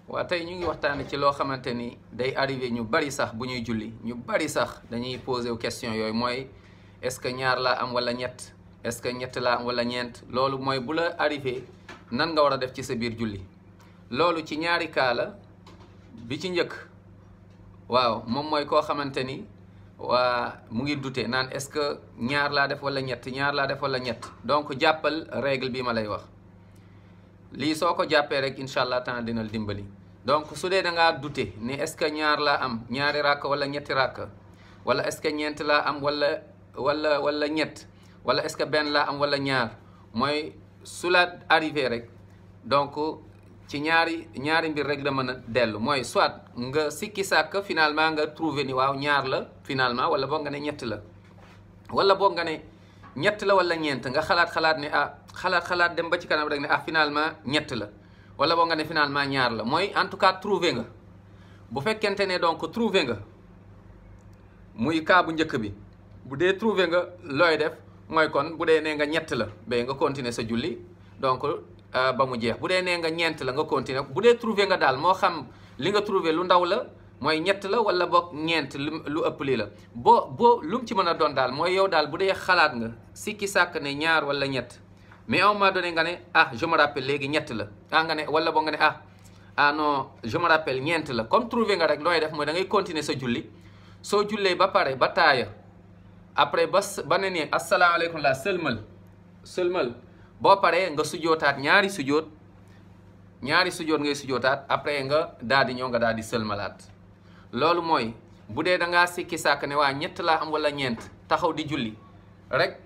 waa tey ñu ngi waxtaane ci loo xamante ni day arrivé ñu bari sax bu ñuy julli ñu bari sax dañuy posé wu question yooyu mooy est-ce que ñaar laa am wala ñett est-ce que ñett laa am wala ñeent loolu mooy bu la arrivé nan nga war a def ci sa biir julli loolu ci ñaari cas la bi ci njëkk waaw moom mooy koo xamante ni waa mu ngi dute naan est-ce que ñaar laa def wala ñett ñaar laa def wala ñett donc jàppal règle bi ma lay wax lii soo ko jàppee rek incha allah taala dina dimbali donc su dee da ngaa dute ni est-ce que ñaar laa am ñaari rakk wala ñetti rakk wala est-ce que ñeent laa am wala ñett wala est-ce que benn laa am wala ñaar mooy su la arrivé rek donc ci ñaari mbir rek la mën a dellu mooy soit nga sikki sàkk finalement nga trouvé ni waaw ñaar la finalement wala boog nga ne ñett la wala boog nga ne ñett la wala ñeent nga xalaat ne xalaat dem ba ci kanam rek ne finalement ñett la wala boog nga ne finalement ñaar la mooy en tout cas trouvé nga bu fekkente ne donc trouvé nga muy cas bu njëkk bi bu dee trouvé nga looy def mooy kon bu dee nee nga ñett la ba nga continuer sa julli donc ba mu jeex bu dee nee nga ñeent la nga continuer bu dee trouvé nga daal moo xam li nga trouvé lu ndaw la mooy ñett la wala boog ñeent lu ëpp lii la boo lu mu ci mën a doon daal mooy yow daal bu dee xalaat nga sikki sàkk ne ñaar wala ñett mais à un moment donné nga ne je me rappelle léegi ñett la nga ne wala boog nga ne non je me rappelle ñeent la comme trouvé nga rek looy def mooy da ngay continuer sa julli soo jullee ba pare ba taaya après ba ne nii asalaamaaleykum la sëlmal boo paree nga sujootaat ñaari sujoot ngay sujootaat après nga daal di ñëw nga daal di sëlmalaat loolu mooy bu dee da ngaa sikki sàkk ne waa ñett laa am wala ñeent taxaw di julli rek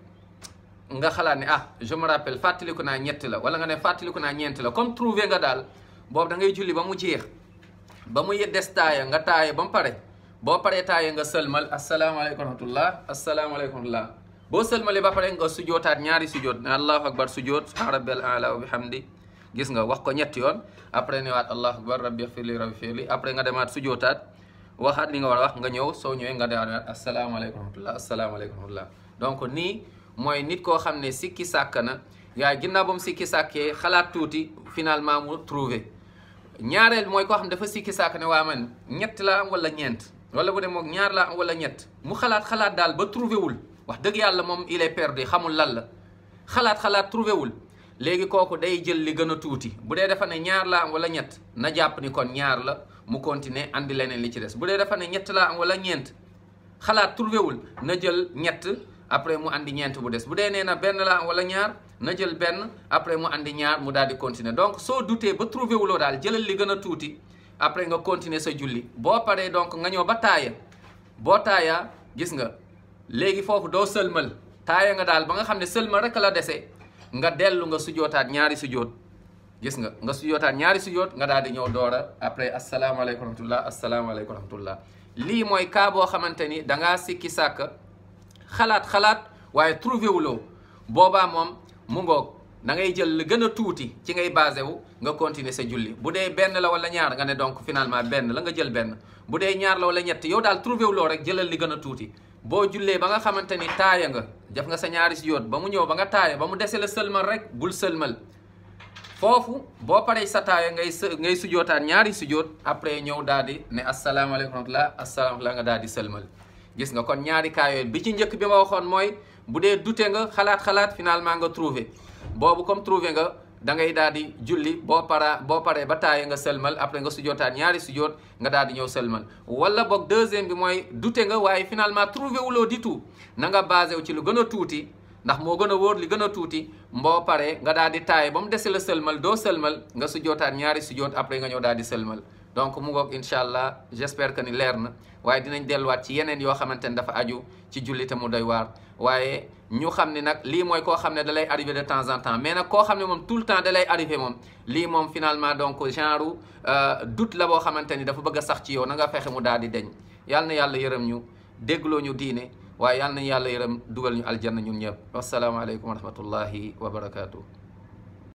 nga xalaat ne je me rappelle fàttaliku naa ñett la wala nga ne fàttaliku naa ñeent la comme trouvé nga daal boobu da ngay julli ba mu jeex ba mu des taaya nga taaya ba mu pare boo paree taaya nga sëlmal asalaamaaleykum wa rahmatullah asalaamaaleykum wa rahmatullah boo sëlmalee ba pare nga sujootaat ñaari sujoot ne allahu akbar sujoot subhaana rabbil aala wa bihamdi gis nga wax ko ñetti yoon après ne waat allahu akbar rabbi firli après nga demaat sujootaat waxaat li nga war a wax nga ñëw soo ñëwee nga demaat asalaamaaleykum wa rahmatullah asalaamaaleykum wa rahmatullah donc nii mooy nit koo xam ne sikki sàkk na yaay ginnaaw ba mu sikki sàkkee xalaat tuuti finalement mu trouvé ñaareel mooy koo xam dafa sikki sàkk ne waa man ñett laa am wala ñeent wala bu dee moom ñaar laa am wala ñett mu xalaat daal ba trouvé wul wax dëgg yàlla moom il est perdu xamul lan la xalaat trouvé wul léegi kooku day jël li gën a tuuti bu dee dafa ne ñaar laa am wala ñett na jàpp ni kon ñaar la mu continuer andi leneen li ci des bu dee dafa ne ñett laa am wala ñeent xalaat trouvé wul na jël ñett après mu andi ñeent bu des bu dee nee na benn laa am wala ñaar na jël benn après mu andi ñaar mu daal di continuer donc soo dutee ba trouvé wuloo daal jëlal li gën a tuuti après nga continuer sa julli boo paree donc nga ñëw ba taaya boo taaya gis nga léegi foofu doo sëlmal taaya nga daal ba nga xam ne sëlmal rek la dese nga dellu nga sujootaat ñaari sujoot gis nga sujootaat ñaari sujoot nga daal di ñëw doora après asalaamaaleykum wa rahmatullah asalaamaaleykum wa rahmatullah lii mooy cas boo xamante ni dangaa sikki sàkk xalaat waaye trouvé wuloo boobaa moom mu ngoog da ngay jël li gën a tuuti ci ngay basé wu nga continuer sa julli bu dee benn la wala ñaar nga ne donc finalement benn la nga jël benn bu dee ñaar la wala ñett yow daal trouvé wuloo rek jëlal li gën a tuuti boo jullee ba nga xamante ni taaya nga def nga sa ñaari sujoot ba mu ñëw ba nga taaya ba mu dese la sëlmal rek bul sëlmal foofu boo paree sa taaya ngay sujootaat ñaari sujoot après ñëw daal di ne asalaamaaleykum wa rahmatullah asalaamaaleykum nga daal di sëlmal gis nga kon ñaari cas yooyu bi ci njëkk bi ma waxoon mooy bu dee dute nga xalaat finalement nga trouvé boobu comme trouvé nga da ngay daal di julli boo paree ba taaya nga sëlmal après nga sujootaat ñaari sujoot nga daal di ñëw sëlmal wala boog deuxième bi mooy dute nga waaye finalement trouvé wuloo di tout na nga basé wu ci lu gën a tuuti ndax moo gën a wóor li gën a tuuti boo paree nga daal di taaya ba mu dese la sëlmal doo sëlmal nga sujootaat ñaari sujoot après nga ñëw daal di sëlmal donc mu ngoog incha allah j'espère que ni leer na waaye dinañ delluwaat ci yeneen yoo xamante ne dafa aju ci julli te mu doy waar waaye ñu xam ne nag lii mooy koo xam ne da lay arrivé de temps en temps mais nag koo xam ne moom tout le temps da lay arrivé moom lii moom finalement donc genre doute la boo xamante ni dafa bëgg a sax ci yow na nga fexe mu daal di deñ yàlla na yàlla yërëm ñu déggloo ñu diine waaye yàlla na yàlla yërëm dugal ñu aljanna ñun ñëpp wasalaamaaleykum wa rahmatullahi wa barakaatu.